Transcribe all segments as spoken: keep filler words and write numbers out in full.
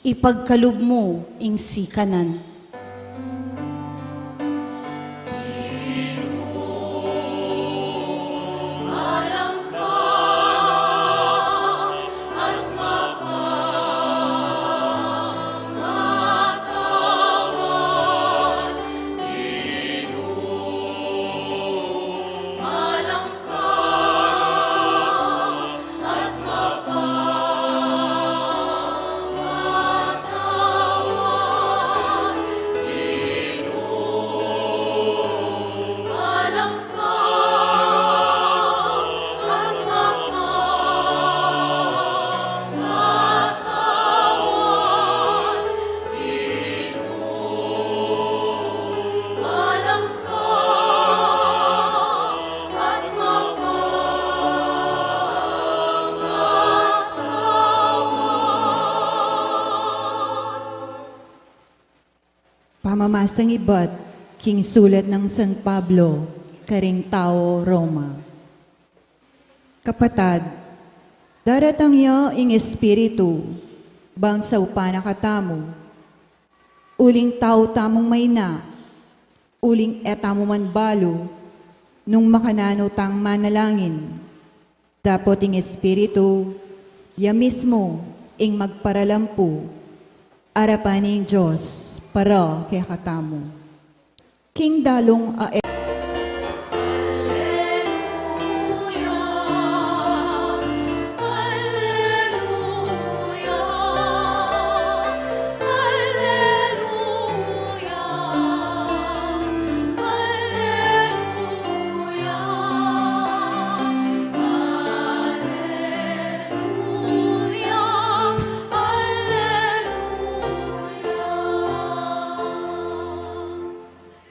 Ipagkalub mu ing sikanan. Pamamasang ibat king sulat nang San Pablo karing tau Roma. Kapatad, daratang ya ing Espiritu bang saupan na katamu, uling tau tamung maina, uling e tamu man balu nung makananu tang manalangin. Dapot ing Espiritu, ya mismu ing magparalampu arapan ning Dios para kekatamu. King dalung a e-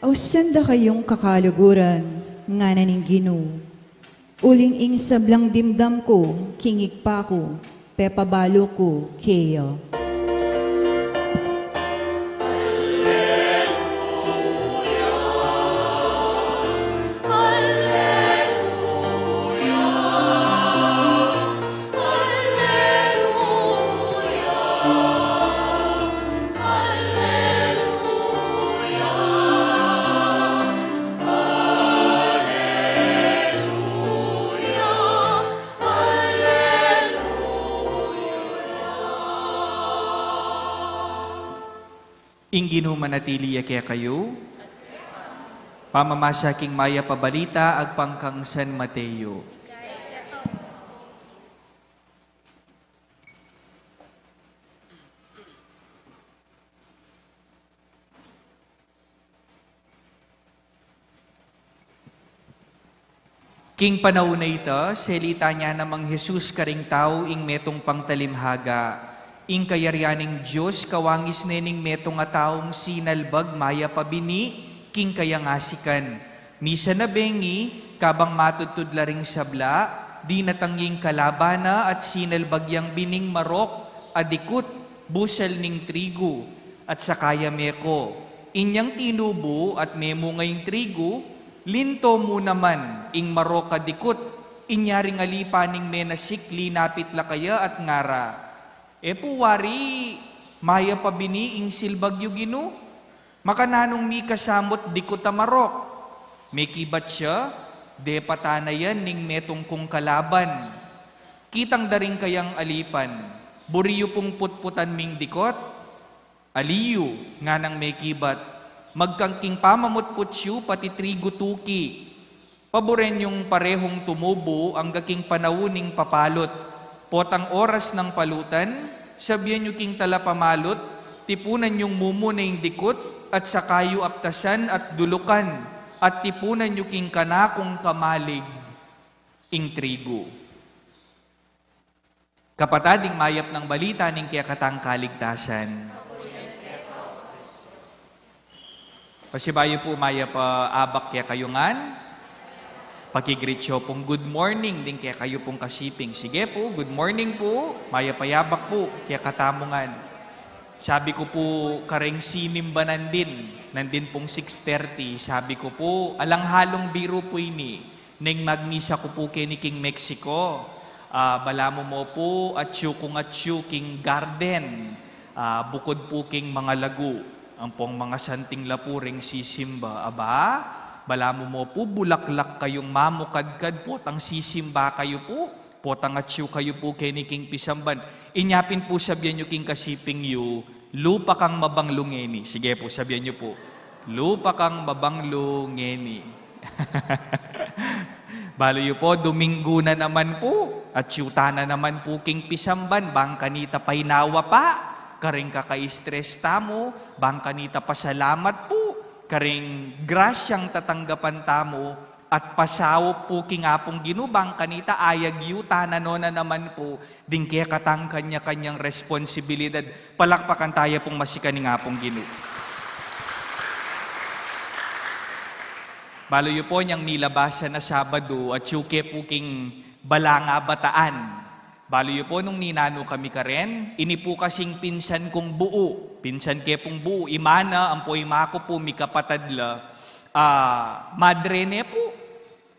Ausan da kayung kakaluguran, ngana ning Ginu, uling ing sablang dimdam ku king Ibpa ku, pepabalu ku keya. Ing Ginu manatili ya kekayu. Pamamasa king Mayap a Balita agpang kang San Mateo. King panaun a ita, selita ne namang Jesus karing tau ing metung pang talimhaga. Ing kayarian ning Dios kawangis ne ning metung a taung sinalbag mayap a bini king kayang asikan. Misan a bengi, kabang matudtud la ring sabla, dinatang ya ing kalaban na at sinalbag yang bining marok a dikut, busal ning trigu, at saka ya meko. Inyang tinubu at memunga ing trigu, linto mu naman ing marok a dikut. Inya ring alipan ning menasik linapit la kaya at ngara, "E pu wari mayap a bini ing silbag yu, Ginu? Makananung mika samut dikut a marok?" Mekibat ya, "Depatan na yan ning metung kung kalaban." Kitang da ring kayang alipan, "Buri yu pung putputan ming dikut?" "Ali yu," nganang mekibat, "magkang king pamamutput yu pati trigu tuki." Paburen yung parehung tumubu angga king panaun ning papalut. Potang oras nang palutan, sabian yu king talapamalut, "Tipunan yung mumu na ing dikut, at saka yu aptasan at dulukan, at tipunan yu king kanakung kamalig ing trigu." Kapatad, ing mayap nang balita ning kekatang kaligtasan. Pasibayu pu, mayap a abak kekayu ngan. Pakigreet yu pung good morning ding kekayu pung kasiping. Sige pu, good morning pu. Mayap a abak pu kekatamu ngan. Sabi ku pu kareng sinimba nandin, nandin pung six thirty, sabi ku pu, alang halung biru pu ini. Neng magmisa ku pu keni king Mexico, ah, balamu mu pu atyu kung atyu king garden. Ah, bukod pu king mangalagu, ampong mangasanting la pu ring sisimba. Aba, balamu mu pu bulaklak kayung mamukadkad, potang sisimba kayu pu, potang atyu kayu pu keni king pisamban. Inya pin pu sabian yu king kasiping yu, "Lupa kang mabanglu ngeni." Sige pu, sabian yu pu, "Lupa kang mabanglu ngeni." Balu yu pu, Duminggu na naman pu, atyu ta na naman pu king pisamban, bang kanita painawa pa karing kaka-stress tamu, bang kanita pasalamat pu karing grasyang tatanggapan tamu, at pasaup pu king Apung Ginu, bang kanita ayag yu ta na nona naman pu ding kekatang kanya-kanyang responsibilidad. Palakpakan taya pung masikan ing Apung Ginu. Balu yu pu, inyang milabasan a Sabadu, atyu ke pu king Balanga Bataan. Balu yu pu, nung ninanu kami karen, ini pu kasing pinsan kung buu, pinsan ke pung buu, ima na ampo ima ku pu, mikapatad la, ah, madre ne pu.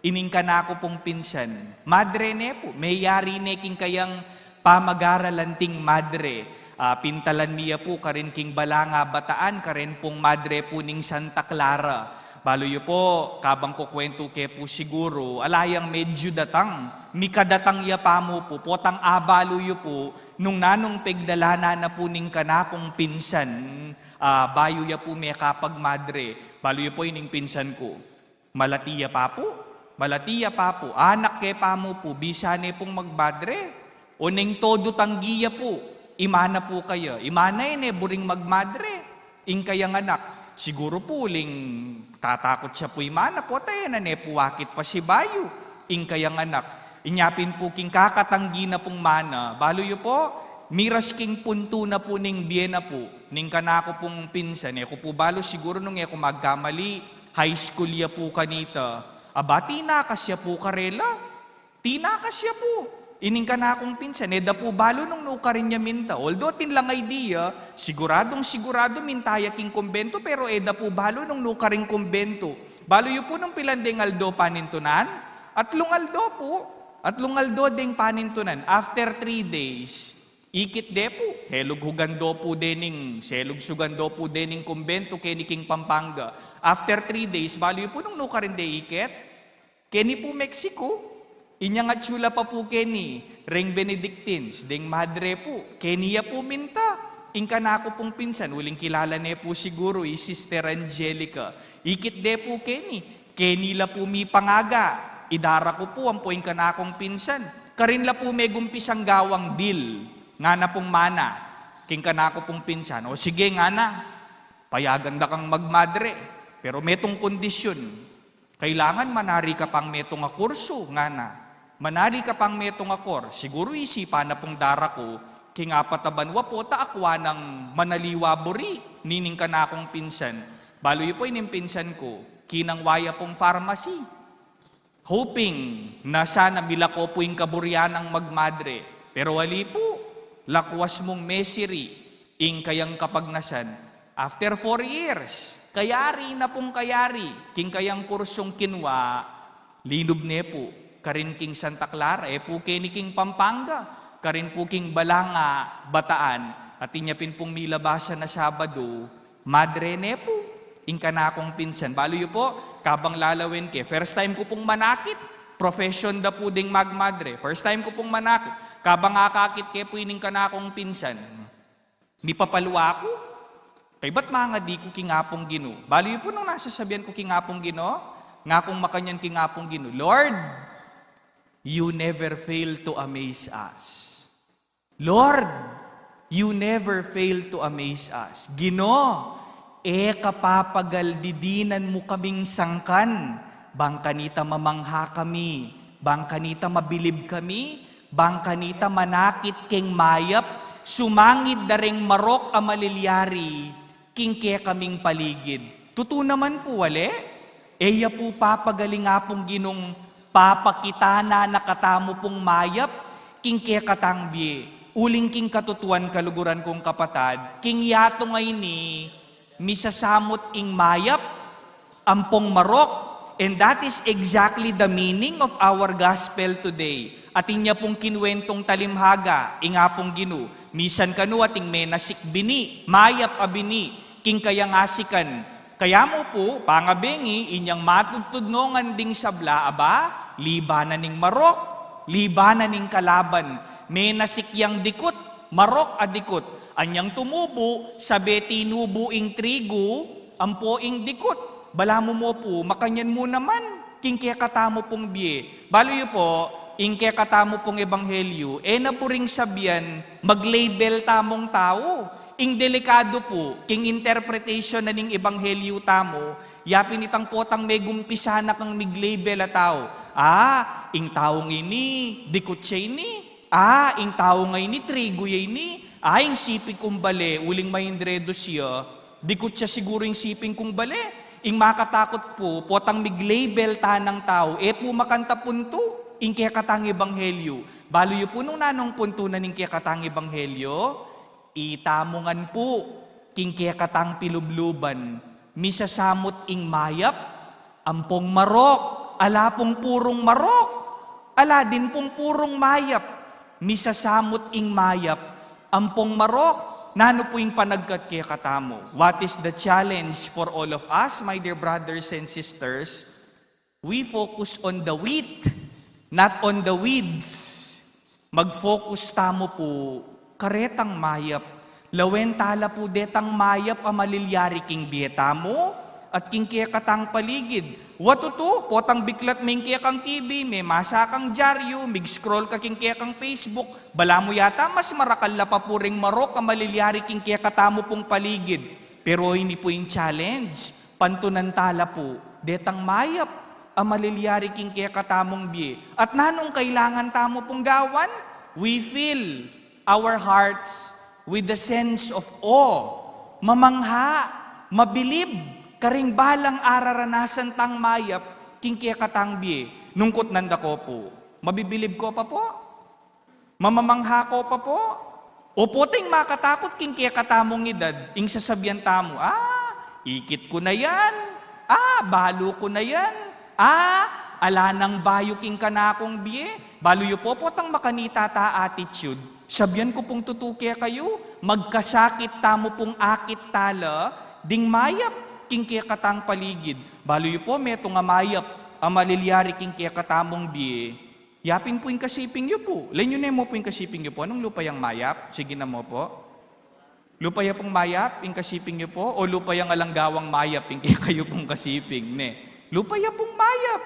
Ining kanaku pung pinsan, madre ne pu, meyari ne king kayang pamag-aral anting madre. Ah, pintalan mi ya pu karin king Balanga Bataan, karen pung madre pu ning Santa Clara. Balu yu pu, kabang kukwentu ke pu siguru, ala yang medyu datang, mikadatang ya pamu pu, potang abalu yu pu, nung nanung pegdalanan na pu ning kanakung pinsan, ah, bayu ya pu mekapagmadre. Balu yu pu, ining pinsan ku, malati ya pa pu, malati ya pa pu, anak ke pamu pu, bisa ne pung magmadre, o neng todo tanggi ya pu, ima na pu kaya, ima na e ne buring magmadre, ing kayang anak. Siguru pu uling tatakut ya pu ima na, pota e na ne pu akit pasibayu ing kayang anak. Inya pin pu king kakatanggi na pung mana, balu yu pu, miras king puntu na pu ning bie na pu ning kanaku pung pinsan, e ku pu balu, siguru nung e ku magkamali, high school ya pu kanita. Aba, tinakas ya pu karela. Tinakas ya pu. Ining kanakung pinsan, e da pu balu nung nukarin ya minta. Although atin lang idea, siguradung siguradu minta ya king kumbento, pero e da pu balu nung nukaring kumbento. Balu yu pu nung pilan deng aldo panintunan? Atlung aldo pu. Atlung aldo deng panintunan. After three days, ikit de pu, helughugan do pu dening, selugsugan do pu dening kumbento keni king Pampanga. After three days, balu yu pu nung nukarin de ikit? Keni pu Mexico. Inyang atyu la pa pu keni reng Benedictines, deng madre pu, keni ya pu minta. Ing kanaku pung pinsan, uling kilala ne pu siguru i Sister Angelica. Ikit de pu keni, keni la pu mipangaga. Idara ku pu ampo ing kanakung pinsan. Karin la pu megumpisang gawang deal, ngana pung mana king kanaku pung pinsan. O sige, ngana, payagan da kang magmadre, pero metung kondisyun. Kailangan manari ka pang metung a kursu, ngana. Manari ka pang metung a kur-, siguru isipan na pung dara ku, king apat a banua pota akua nang manaliwa buri, nining kanakung pinsan. Balu yu pu, ining pinsan ku, kinangwa ya pung pharmacy, hoping na sana milako pu ing kaburian nang magmadre. Pero ali pu, lakwas mung mesiri ing kayang kapagnasan. After four years, kayari na pung kayari king kayang kursung kinwa, linub ne pu karin king Santa Clara, e pu keni king Pampanga, karin pu king Balanga, Bataan, at inya pin pung milabasan a Sabadu, madre ne pu ing kanakung pinsan. Balu yu pu, kabang lalawen ke, first time ku pung manakit, profession da pu ding magmadre, first time ku pung manakit, kabang akakit ke pu ining kanakung pinsan, mipapalua ku, kaybat mangadi ku king Apung Ginu. Balu yu pu nung nasasabian ku king Apung Ginu, ngakung makanyan king Apung Ginu, "Lord, you never fail to amaze us. Lord, you never fail to amaze us." Ginu, e ka papagal didinan mu kaming sangkan, bang kanita mamangha kami, bang kanita mabilib kami, bang kanita manakit keng mayap, sumangid da reng marok a malilyari king kekaming paligid. Tutu naman pu, ale? E ya pu papagal ing Apung Ginung papakit na na katamu pung mayap king kekatang bie. Uling king katutuan, kaluguran kung kapatad, king yatu ngeni, misasamut ing mayap ampong marok. And that is exactly the meaning of our gospel today. Atin ya pung kinwentung talimhaga ing Apung Ginu, misan kanu ating menasik bini, mayap a bini, king kayang asikan. Kaya mu pu, pangabengi, inyang matudtud ngan ding sabla, aba, libanan ing marok, libanan ing kalaban, menasik yang dikut, marok a dikut, anyang tumubu, sabe tinubu ing trigu, ampo ing dikut. Balamu mu pu, makanyan mu naman, king kekatamu pung bie. Balu yu pu, ing kekatamu pung ebanghelyu, e na buring sabian, mag-label tamung tau. Ing delikadu pu, king interpretation na ning ebanghelyu tamu, yapin itang potang megumpisa na kang mig-label a tau. Ah, ing taung ini, dikut ya ini. Ah, ing tau ngeni, trigu ya ini. Ah, ing siping kung bale, uling maindredus ya, dikut ya siguru ing siping kung bale. Ing makatakut pu, potang mig-label ta nang tau, e pu makanta puntu ing kekatang ebanghelyu. Balu yu pu nung nanung puntu na ning kekatang ebanghelyu, itamu ngan pu, king kekatang pilubluban, misasamut ing mayap, ampong marok, ala pung purung marok, ala din pung purung mayap, misasamut ing mayap, ampong marok. Nanu pu ing panagkat kekatamu? What is the challenge for all of us, my dear brothers and sisters? We focus on the wheat, not on the weeds. Mag-focus tamu pu karetang mayap. Lawen tala pu detang mayap a malilyari king bie tamu at king kekatang paligid. Wa tutu, potang biklat me ing kekang T V, memasa kang dyaryu, mig-scroll ka king kekang Facebook, balamu yata mas marakal la pa pu ring marok a malilyari king kekatamu pung paligid. Pero ini pu ing challenge, pantunan tala pu detang mayap a malilyari king kekatamung bie. At nanung kailangan tamu pung gawan? We fill our hearts with the sense of awe. Mamangha, mabilib, karing balang araranasan tang mayap king kekatang bie. Nung kutnan da ko pu, mabibilib ko pa pu? Mamamangha ko pa pu? O potang makatakut king kekatamung edad, ing sasabian tamu, "Ah, ikit ku na yan. Ah, balu ku na yan. Ah, ala nang bayu king kanakung bie." Balu yu pu, potang makanita ta attitude, sabian ku pung tutu kekayu, magkasakit tamu pung akit tala ding mayap king kekatang paligid. Balu yu pu, metung a mayap a malilyari king kekatamung bie. Yapin pu ing kasiping yu pu. Lenyu ne mu pu ing kasiping yu pu. Anung lupa yang mayap? Sige na mu pu. Lupa ya pung mayap ing kasiping yu pu? O lupa yang alang gawang mayap ing kekayu pung kasiping, ne? Lupa ya pung mayap.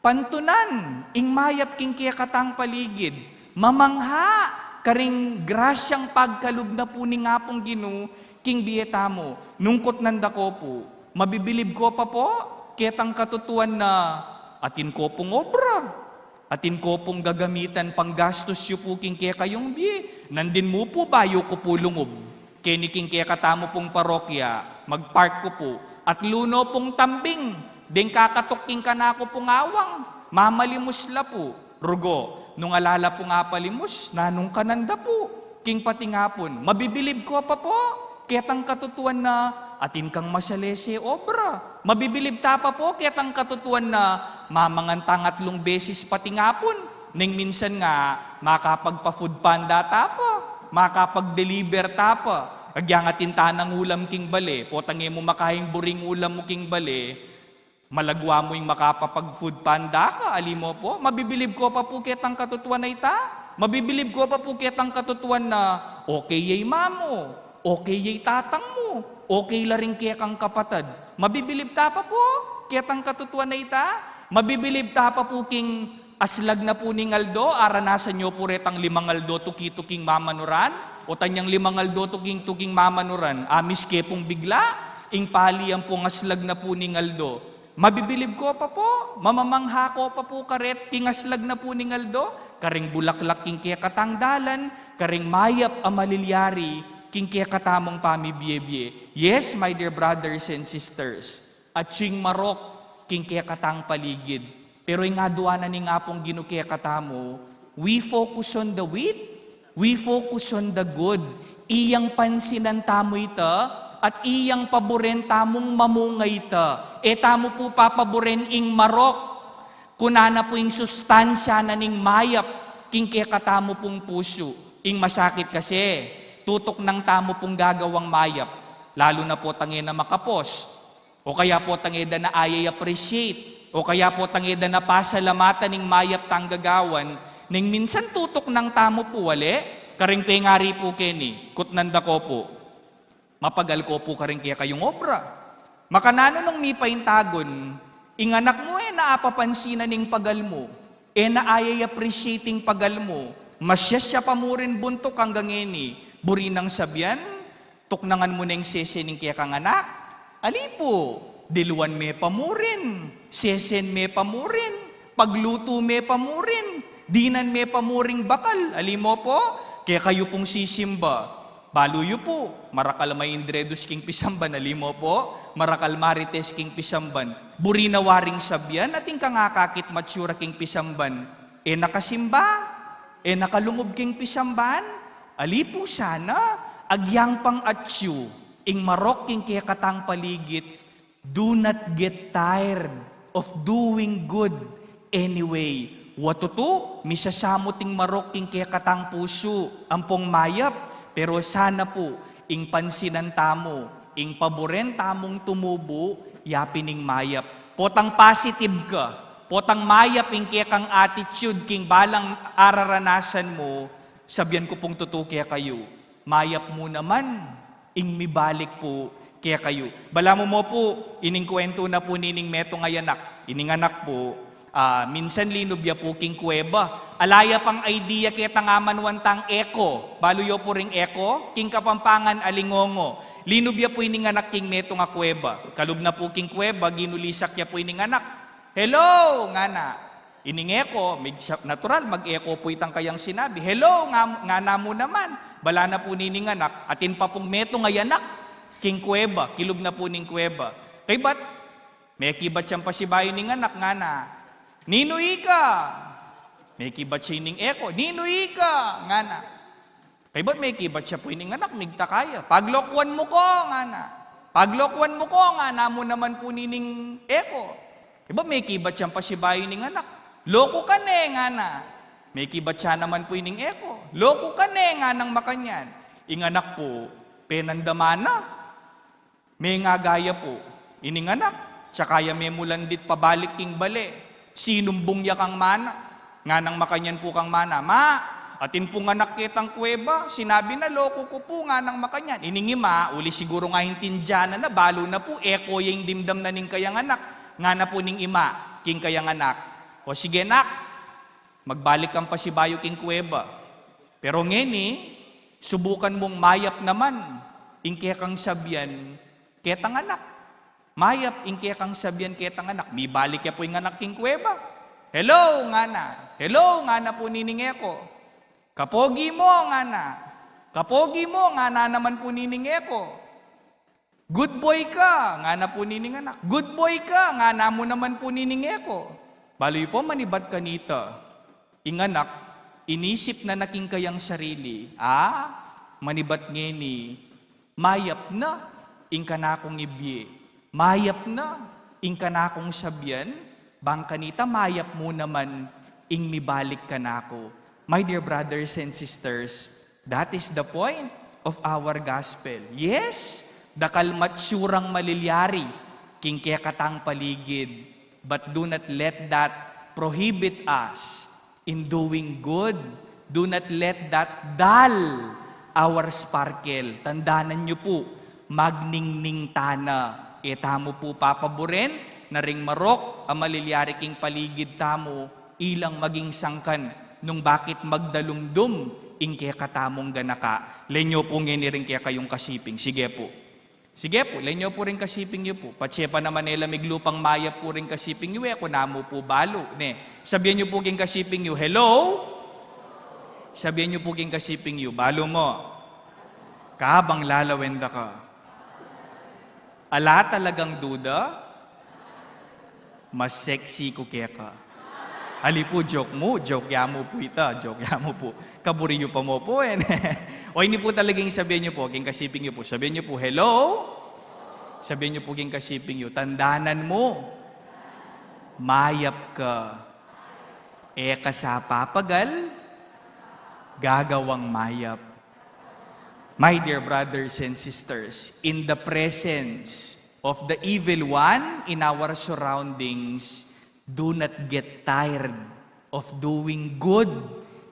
Pantunan ing mayap king kekatang paligid. Mamangha karing grasyang pagkalub na pu ning Apung Ginu king bie tamu. Nung kutnan da ko pu, mabibilib ko pa pu ketang katutuan na atin ko pung obra. Atin ko pung gagamitan panggastus yu pu king kekayung bie. Nandin mu pu bayu ku pu lungub keni king kekatamu pung parokya, mag-park ku pu. At luno pung tambing deng kakatuk king kanaku pung awang. Mamalimus la pu. Rugo, nung ala la pung apalimus, nanung kanan da pu king patingapun? Mabibilib ko pa pu ketang katutuan na atin kang masalese obra? Mabibilib ta pa pu ketang katutuan na mamangan tang atlung beses patingapun? Neng minsan nga, makapagpa-food panda ta pa, makapag-deliver ta pa. Agyan atin tanang ulam king bale, potang e mu makaing buring ulam mu king bale, malagwa mu ing makapapag-food panda ka, ali mu pu? Mabibilib ko pa pu ketang katutuan a ita? Mabibilib ko pa pu ketang katutuan na okay ya i mamu, okay ya i tatang mu, okay la ring kekang kapatad? Mabibilib ta pa pu ketang katutuan a ita? Mabibilib ta pa pu king aslag na pu ning aldo? Aranasan yu pu retang limang aldo tuki-tuking mamanuran? O tanyang limang aldo tuking-tuking mamanuran, amiske pung bigla ing pali ampong aslag na pu ning aldo. Mabibilib ko pa pu? Mamamangha ko pa pu karet king aslag na pu ning aldo? Karing bulaklak king kekatang dalan, karing mayap a malilyari king kekatamung pamibie-bie. Yes, my dear brothers and sisters, atiu ing marok king kekatang paligid. Pero ing adwan na ning Apung Ginu kekatamu, we focus on the wheat, we focus on the good. Iyang pansinan tamu ita, at iyang paburen tamung mamunga ita. E tamu pu papaburen ing marok, kuna na pu ing sustansya na ning mayap king kekatamu pung pusu. Ing masakit kasi, tutuknang tamu pung gagawang mayap, lalu na potang e na makapost, o kaya potang e da na aya i-appreciate, o kaya potang e da na pasalamatan ing mayap tang gagawan. Ning minsan tutuknang tamu pu, ale, karing pengari pu keni, kutnan da ko pu, mapagal ko pu karing kekayung obra. Makananu nung mipaintagun, ing anak mu e na apapansinan ing pagal mu, e na aya i-appreciate ing pagal mu, masyasya pa mu rin buntuk anggang ngeni, buri nang sabian, tuknangan mu neng sese ning kekang anak? Ali pu, diluan me pa mu rin, sesen me pa mu rin, paglutu me pa mu rin, dinan me pa mu ring bakal. Ali mo pu, kekayu pung sisimba. Balu yu pu, marakal maindredus king pisamban, ali mo pu, marakal marites king pisamban. Buri na waring sabian, atin kang akakit matsura king pisamban, e na kasimba, e na kalungub king pisamban. Ali pu sana, agyang pang atyu ing marok king kekatang paligid, do not get tired of doing good anyway. Wa tutu, misasamut ing marok king kekatang pusu ampong mayap, pero sana pu, ing pansinan tamu, ing paburen tamung tumubu, yapin ing mayap. Potang positive ka, potang mayap ing kekang attitude king balang araranasan mu, sabian ku pung tutu kekayu, mayap mu naman ing mibalik pu kekayu. Balamu mo pu, ining kuwentu na pu nining metung a anak. Ining anak pu, ah, minsan linub ya pu king kuweba. Ala ya pang idea ketang amanuan tang eko. Balu yo pu ring eko, king Kapampangan alingongo. Linub ya pu ining anak king metung a kuweba. Kalub na pu king kuweba, ginulisak ya pu ining anak. "Hello!" ngana. Ining eko, mig-, natural, mag-eko pu itang kayang sinabi. "Hello!" nga, ngana mu naman. Bala na pu nining anak, atin pa pung metung a anak king kuweba, kilub na pu ning kuweba. Kaybat, mekibat yang pasibayu ning anak, ngana, "Ninu ika?" Mekibat ya ining eko, "Ninu ika?" ngana. Kaybat mekibat ya pu ining anak, migtaka ya. "Paglokuan mu ko?" ngana. "Paglokuan mu ko?" ngana mu naman pu nining eko. Kaybat mekibat yang pasibayu ning anak, "Loku ka ne?" ngana. Mekibat ya naman pu ining eko, "Loku ka ne?" nganang makanyan. Ing anak pu, penandaman na. Mengagaya pu ining anak, saka ya memulandit pabalik king bale. Sinumbung ya kang mana. Nganang makanyan pu kang mana, "Ma, atin pung anak ketang kuweba, sinabi na loku ku pu," nganang makanyan. Ining ima, uli siguru nga intindian na na, balu na pu, eko ya ing dimdam na ning kayang anak. Ngana pu ning ima king kayang anak, "O sige, nak, magbalik kang pasibayu king kuweba. Pero ngeni, subukan mung mayap naman ing kekang sabian ketang anak. Mayap ing kekang sabian ketang anak." Mibalik ya pu ing anak king kuweba. "Hello!" ngana. "Hello!" ngana pu nining eko. "Kapogi mu?" ngana. "Kapogi mu?" ngana naman pu nining eko. "Good boy ka," ngana pu nining anak. "Good boy ka," ngana mu naman pu nining eko. Balu yu pu, manibat kanita, ing anak, inisip na na king kayang sarili, "Ah, manibat ngeni, mayap na ing kanakung ibie, mayap na ing kanakung sabian, bang kanita mayap mu naman ing mibalik kanaku." My dear brothers and sisters, that is the point of our gospel. Yes, dakal matsurang malilyari king kekatang paligid, but do not let that prohibit us in doing good. Do not let that dull our sparkle. Tandanan yu pu, magningning tana. E tamu pu papaburen na ring marok a malilyari king paligid tamu, ilang maging sangkan nung bakit magdalumdum ing kekatamung ganaka. Lenyo pu ngeni ring kekayung kasiping. Sige pu. Sige pu, lenyo pu ring kasiping yu pu. Patse pa naman e la miglupang mayap pu ring kasiping yu, e ku namu pu balu, ne. Sabian yu pu king kasiping yu, "Hello?" Sabian yu pu king kasiping yu, "Balu mo, kabang lalawen da ka, ala talagang duda, mas sexy ku keka." Ali pu, joke mu, joke ya mu pu ita, joke ya mu pu. Kaburi yu pa mo pu, e. O ini pu talagang sabian yu pu, king kasiping yu pu. Sabian yu pu, "Hello?" Sabian yu pu king kasiping yu, "Tandanan mu, mayap ka. E ka sa papagal, gagawang mayap. My dear brothers and sisters, in the presence of the evil one in our surroundings, do not get tired of doing good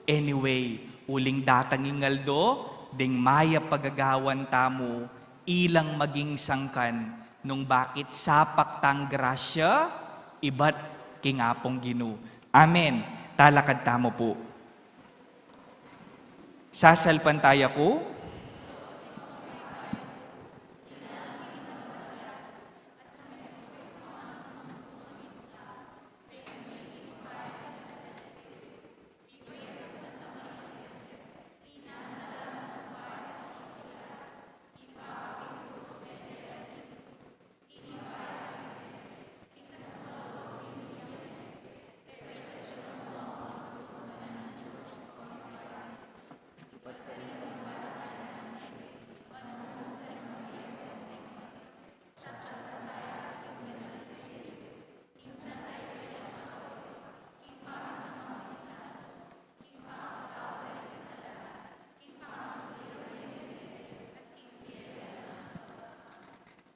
anyway. Uling datang ing aldo, deng mayap a gagawan tamu, ilang maging sangkan nung bakit sapak tang grasya ibat king Apung Ginu. Amen. Talakad tamu pu. Sasalpantaya ku.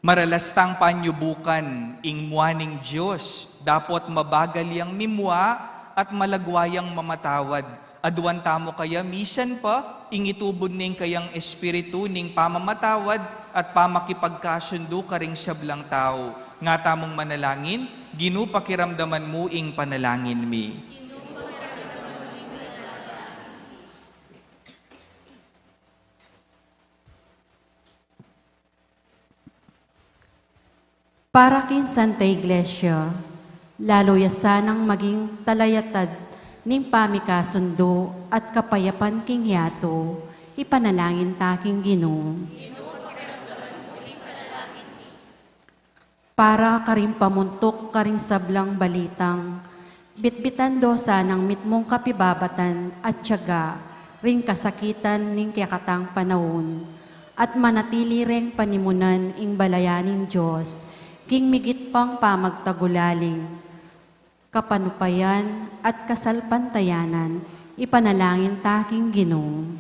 Maralas tang panyubukan ing mua ning Dios, dapot mabagal yang mimua at malagwa yang mamatawad. Aduan tamu kaya misan pa ing itubud ning kayang espiritu ning pamamatawad at pamakipagkasundu karing sablang tau. Nga tamung manalangin, Ginu, pakiramdaman mu ing panalangin mi. Para king Santa Iglesia, lalu ya sanang maging talayatad ning pamikasundu at kapayapan king yatu, ipanalangin ta king Ginu. Para karing pamuntuk karing sablang balitang, bitbitan do sanang mitmung kapibabatan at tiyaga ring kasakitan ning kekatang panaun, at manatili reng panimunan ing balayan ning Dios, king migit pang pamagtagulaling, kapanupayan at kasalpantayanan, ipanalangin ta king Ginu.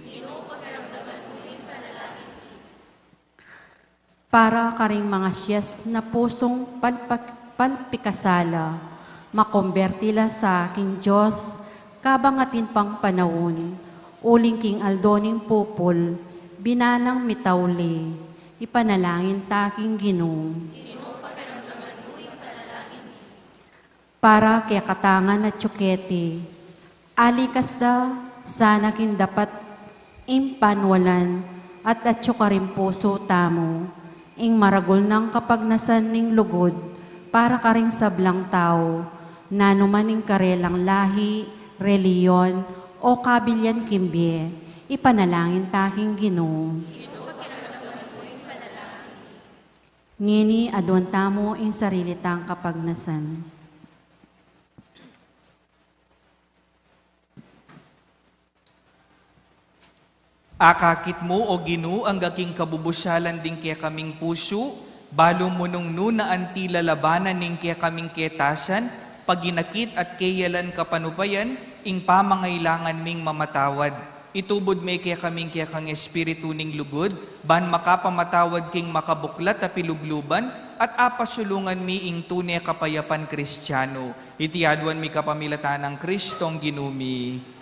Para karing mangasias na pusung palpak-, palpikasala, makomberti la sa king Dios, kabang atin pang panaun, uling king aldo ning pupul, binanang mitauli, ipanalangin ta king Ginu. Para kekatang atyu keti, alikas da sana king dapat ing panwalan at atyu karing pusu tamu, ing maragul nang kapagnasan ning lugud para karing sablang tau, nanu man ing karelang lahi, relihiyon, o kabilian king bie, ipanalangin ta king Ginu. Ngeni aduan tamu ing sarili tang kapagnasan. Akakit mu, O Ginu, angga king kabubusalan ding kekaming pusu, balu mu nung nu na anti lalabanan ning kekaming ketasan, paginakit at keyalan kapanupayan, ing pamangailangan ming mamatawad. Itubud me kekaming kekang espiritu ning lugud, ban makapamatawad king makabuklat a pilubluban, at apasulungan mi ing tune kapayapan Kristiano. Iti aduan mi kapamilatan nang Kristong Ginu mi.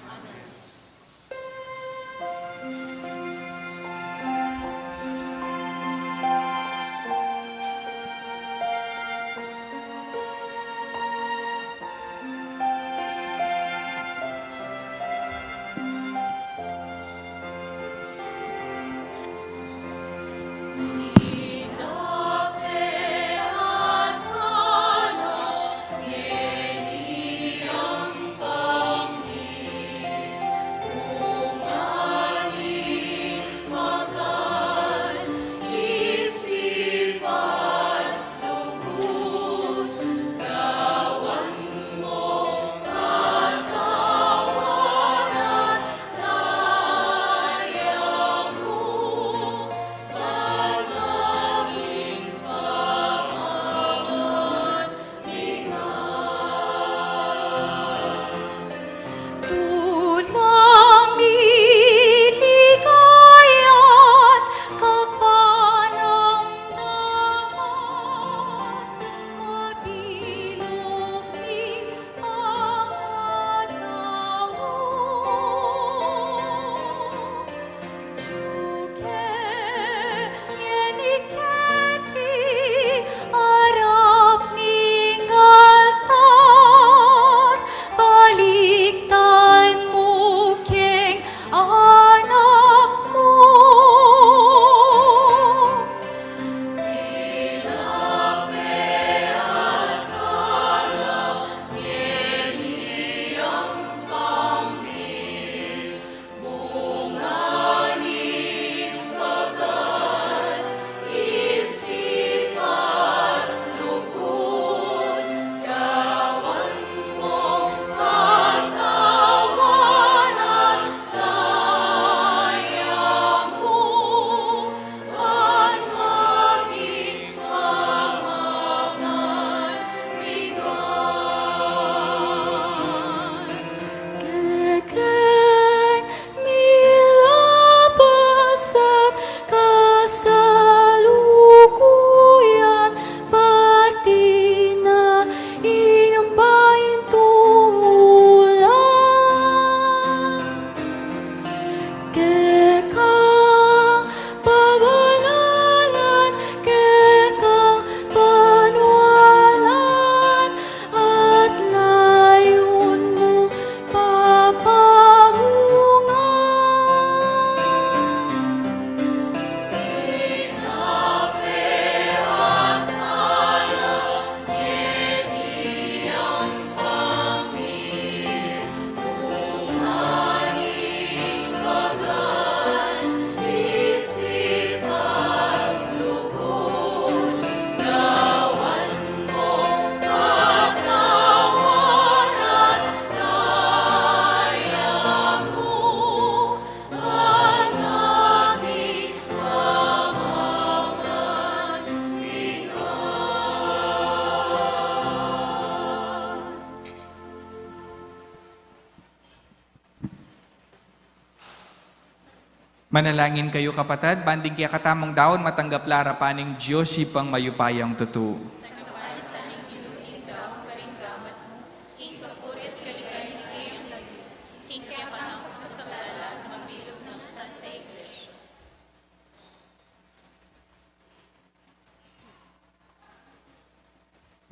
Manalangin kayu, kapatad, ban ding kekatamung daun matanggap la arapan ning Dios Ibpang mayupayang tutu.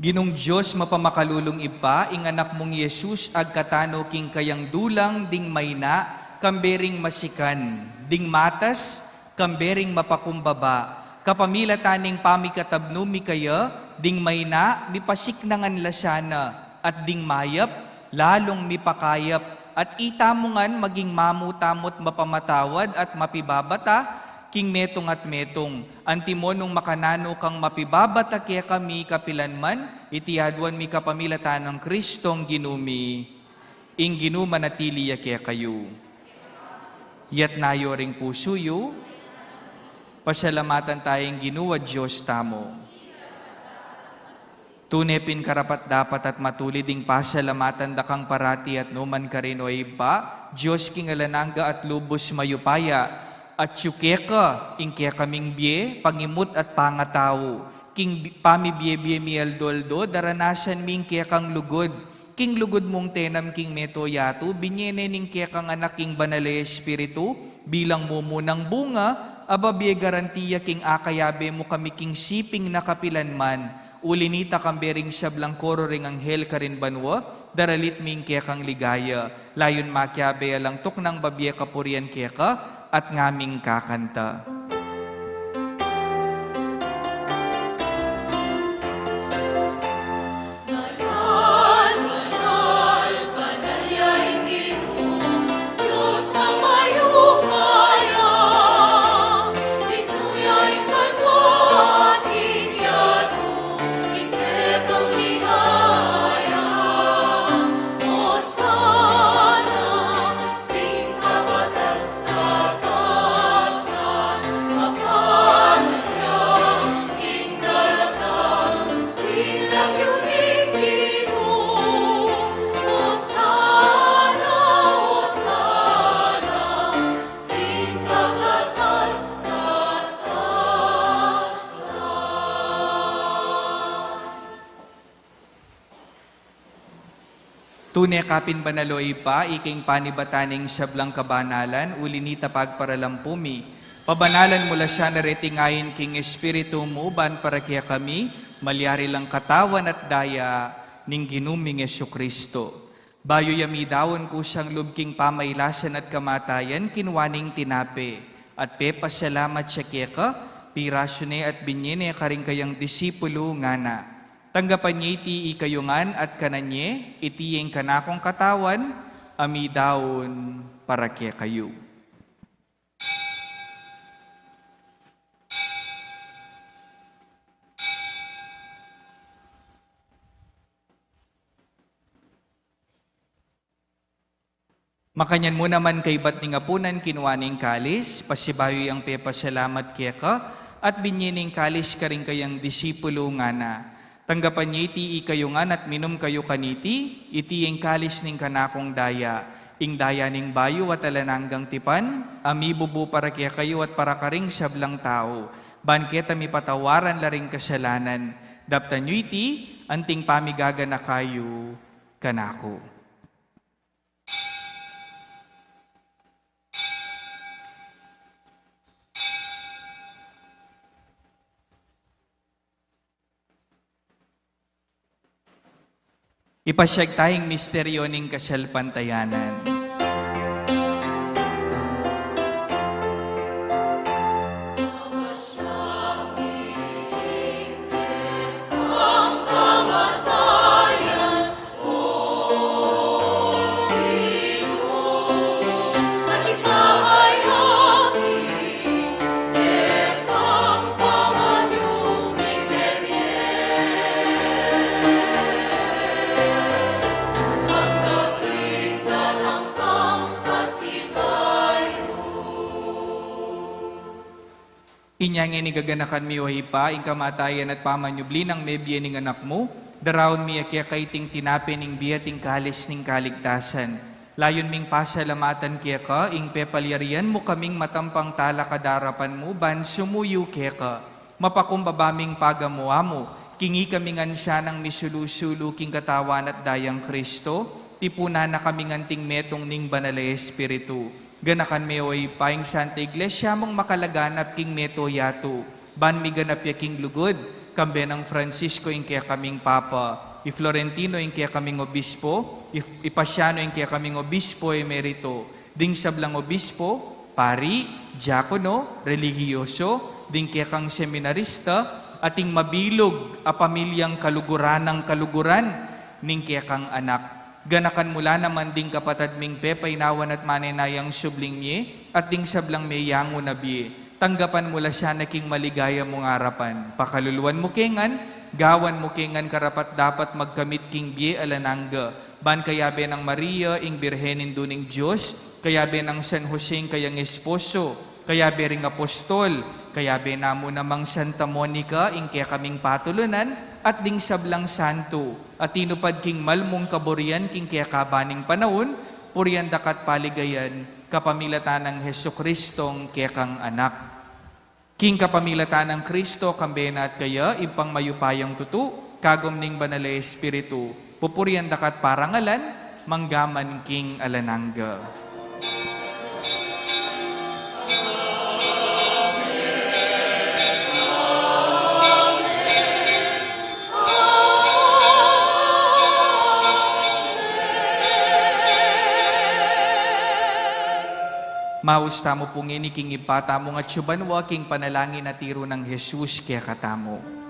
Ginung Dios mapamakalulung Ibpa, ing Anak mung Jesus agkatanu king kayang dulang ding mayna, kambe ring masikan, ding matas, kambe ring mapakumbaba, kapamilatan ning pamikatabnu mi kaya, ding mayna, mipasiknangan la sana, at ding mayap, lalung mipakayap, at itamu ngan maging mamu tamu't mapamatawad at mapibabata, king metung at metung, antimo nung makananu kang mapibabata kekami kapilan man, iti aduan mi kapamilatan nang Kristong Ginu mi. Ing Ginu manatili ya kekayu. Itas yu ring pusu yu. Pasalamatan taya ing Ginu a Dios tamu. Tune pin karapat-dapat at matulid ing pasalamatan da kang parati at nu man karin, o Ibpa, Dios king alang angga at lubus mayupaya, at atyu keka ing kekaming bie, pangimut at pangatau, king bi-, pamibie-bie mi aldo-aldo, daranasan mi ing kekang lugud, king lugud mung tenam king meto yatu, binye ne ning kekang Anak ing Banal a Espiritu, bilang mumunang bunga, a babie garantiya king akayabe mu kami king siping na kapilan man, uli nita kambe ring sablang koro ring anghel karin banua, daralit mi ing kekang ligaya, layun makiabe alang tuknang babie kapurian keka, at ngaming kakanta. Banal, banal, banal ya ing Ginu, Dios a mayupaya, mitmu ya ing banua at ing yatu, ing kekang ligaya. Hosana, king kakatas-katasan, makanyan ing daratang, king lagyu ning Ginu. Hosana, Hosana, king kakatas-katasan. Tune ka pin banal, o Ibpa, ika ing panibatan ning sablang kabanalan, uli nita pagparalampu mi. Pabanalan mu la sana reting ain king Espiritu mu, ban para kekami, malyari lang katawan at daya ning Ginu ming Jesucristo. Bayu ya midaun kusang lub king pamailasan at kamatayan, kinua ne ing tinape, at pepasalamat ya keka, pirasu ne at binye ne karing kayang disipulu, ngana: Tanggapan ye iti ikayu ngan at kanan ye, iti ya ing kanakung katawan, a midaun para kekayu. Makanyan mu naman kaybat ning apunan, kinua ne ing kalis, pasibayu yang pepasalamat keka, at binye ne ing kalis karing kayang disipulu, ngana: Tanggapan ye iti ikayu ngan at minum kayu kaniti, iti ya ing kalis ning kanakung daya, ing daya ning bayu at alang anggang tipan, a mibubu para kekayu at para karing sablang tau, ban keta mipatawaran la ring kasalanan. Daptan yu iti, anting pamigaganaka yu kanaku. Ipasyag taya ing misteryo ning kasalpantayanan. Inya ngeni gaganakan mi, o Ibpa, ing kamatayan at pamanyubli nang mebie ning Anak mu, daraun mi ya keka iting tinape ning bie at ing kalis ning kaligtasan. Layun ming pasalamatan keka ing pepalyarian mu kaming matampang talakad king arapan mu ban sumuyu keka. Mapakumbaba ming pagamu-amu king ikami ngan sanang misulu-sulu king Katawan at Dayang Kristo, tipunan na kami ngan king metung ning Banal a Espiritu. Ganakan me, o Ibpa, ing Santa Iglesia mung makalaganap king mabilug a yatu, ban miganap ya king lugud, kambe nang Francisco ing kekaming Papa, i Florentino ing kekaming Obispo, i, i Pasiano ing kekaming Obispo Emerito, ding sablang obispo, pari, diakono, relihiyoso, ding kekang seminarista, at ing mabilug a pamilyang kaluguran nang kaluguran ning kekang anak. Ganakan mu la naman ding kapatad ming pepainawan at manenayang subling mie, at ding sablang meyangu na bie. Tanggapan mu la sana king maligaya mung arapan. Pakaluluan mu ke ngan, gawan mu ke ngan karapat-dapat magkamit king bie alang angga. Ban kayabe nang Maria, ing Birhen Indu ning Dios, kayabe nang San Jose, ing kayang esposo, kayabe ring apostol, kayabe na mu namang Santa Monica, ing kekaming patulunan, at ding sablang santo a tinupad king mal mung kaburian king kekaban ning panaun, purian da ka at paligayan, kapamilatan nang Jesucristong kekang Anak. King kapamilatan nang Kristo, kambe na at kaya, Ibpang mayupayang tutu, kagum ning Banal a Espiritu, pupurian da ka at parangalan, mangga man king alang angga. Maus tamu pu ngeni king Ibpa tamung atsu banua, king panalangin a tiru nang Jesus kekatamu.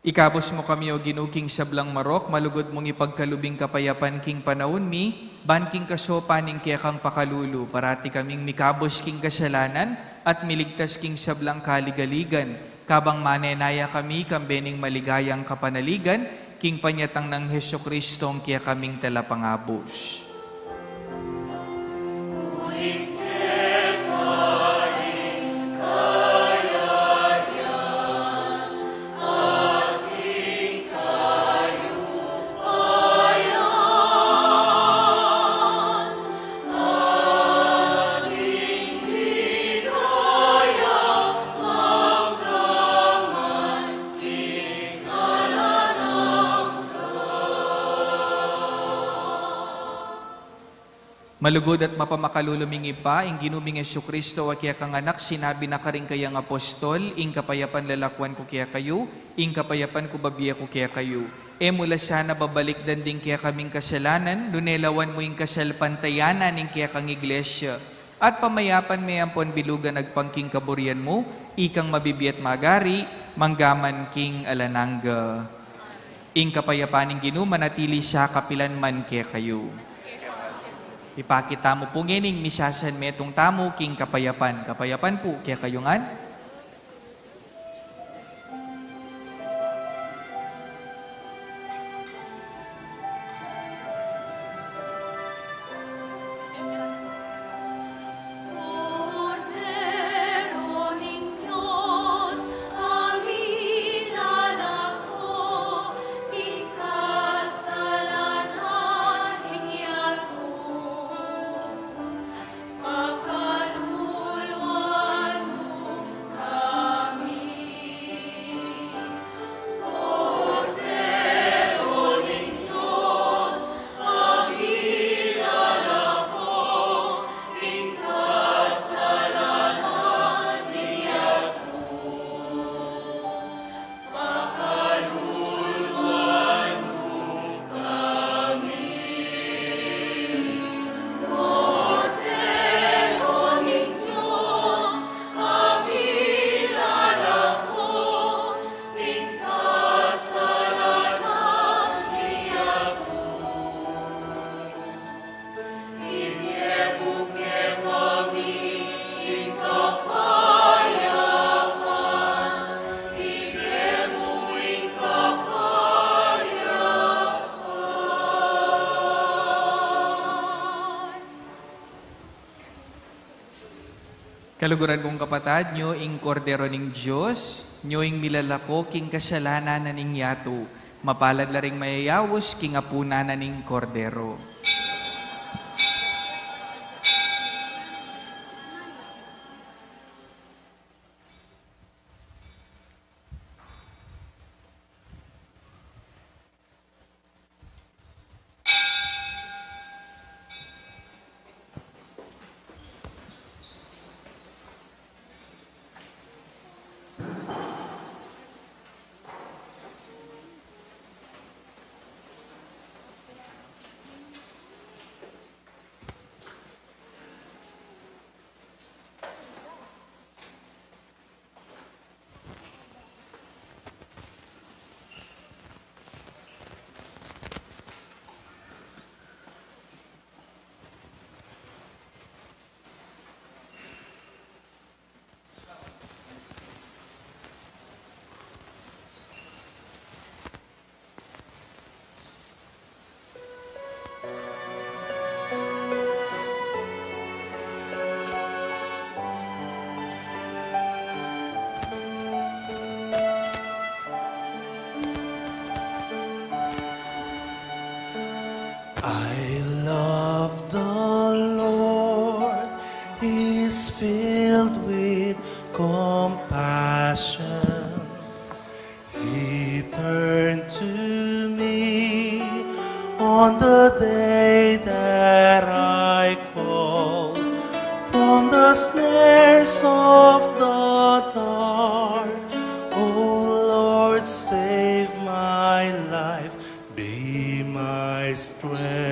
Ikabus mu kami, O Ginu, king sablang marok, malugud mung ipagkalub ing kapayapan king panaun mi, ban king kasaupan ning kekang pakalulu, parati kaming mikabus king kasalanan, at miligtas king sablang kaligaligan, kabang manenaya kami, kambe ning maligayang kapanaligan, king panyatang nang Jesucristong kekaming Talapangabus. Malugud at mapamakalulu ming Ibpa, ing Ginu ming Jesucristo a kekang Anak, sinabi na karing kayang apostol, ing kapayapan lalakwan ku kekayu, ing kapayapan ku babie ku kekayu. E mu la sana babalikdan ding kekaming kasalanan, nune lawan mu ing kasalpantayanan ning kekang Iglesia. At pamayapan me ampon bilugan agpang king kaburian mu, ikang mabibie at magari, Mangga man king alang angga. Ing kapayapan ning Ginu manatili sa kapilan man kekayu. Ipakit tamu pu ngening misasan metung tamu king kapayapan. Kapayapan pu kekayu ngan. Kaluguran kung kapatad, nyo ing Kordero ning Dios, nyo ing milalako king kasalanan na ning yatu. Mapalad la ring mayayaus king apunan na ning Kordero. I love the Lord, He is filled with compassion. He turned to me on the day that I called from the snares of the dark. Oh Lord, save my life, be my strength.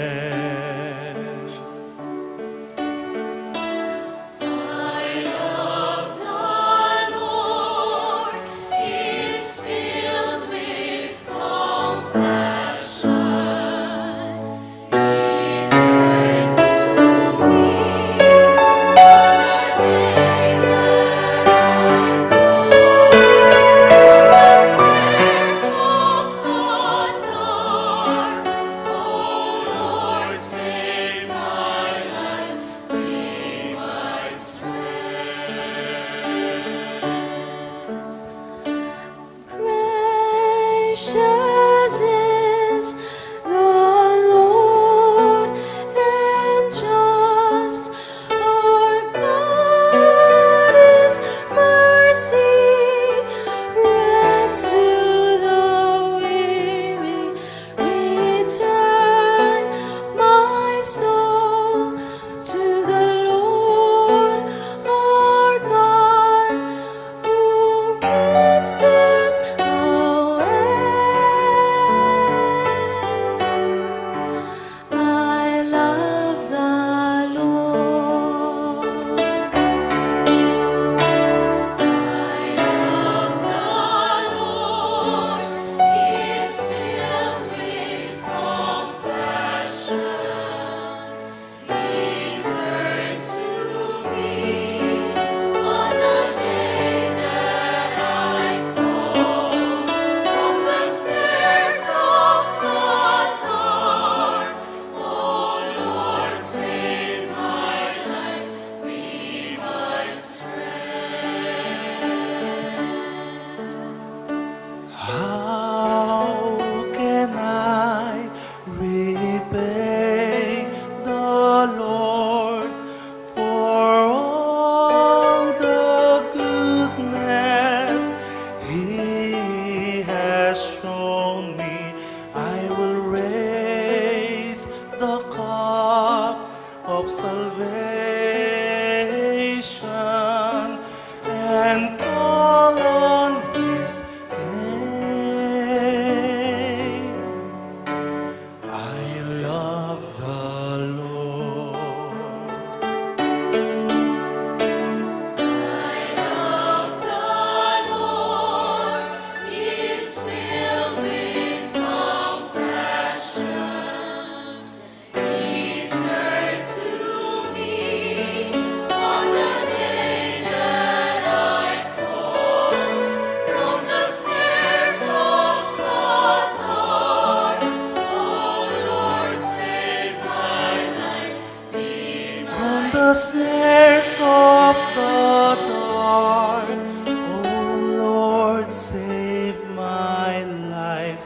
The snares of the dark. Oh Lord, save my life,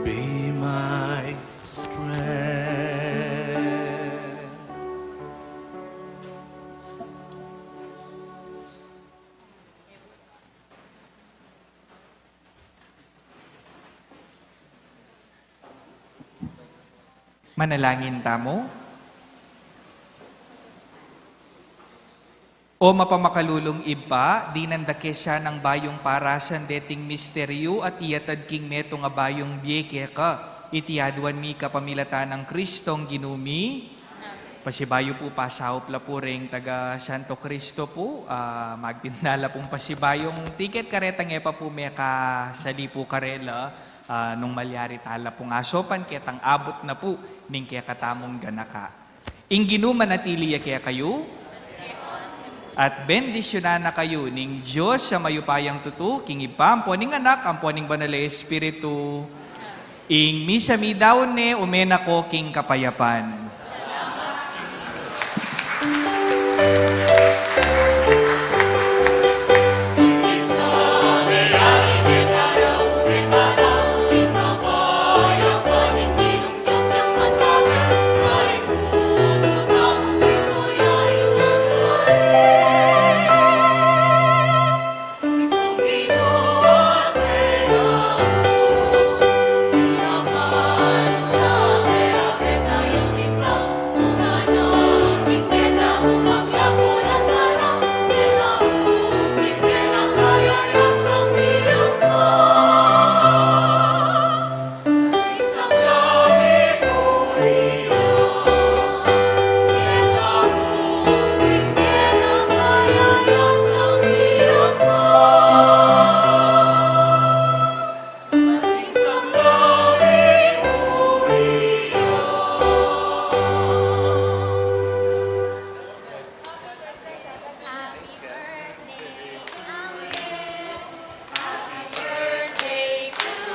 be my strength. Manalangin tamu. O mapamakalulung Ibpa, dinan da ke sanang bayung parasan deting misteryu at iyatad king metung a bayung bie keka, iti aduan mi kapamilatan nang Kristong Ginu mi. Pasibayu pu, pasaup la pu ring taga Santo Cristo pu, ah, magtinda la pung pasibayung tiket kareta, e pa pu mekasali pu karela, ah, nung malyari tala pung asopan ketang abut na pu ning kekatamung ganaka. Ing Ginu manatili ya kekayu, at bendisyunan na kayu ning Dios a mayupayang tutu, king Ibpa, ampo ning Anak, ampo ning Banal a Espiritu. Ing misa midaun ne, ume na ko king kapayapan.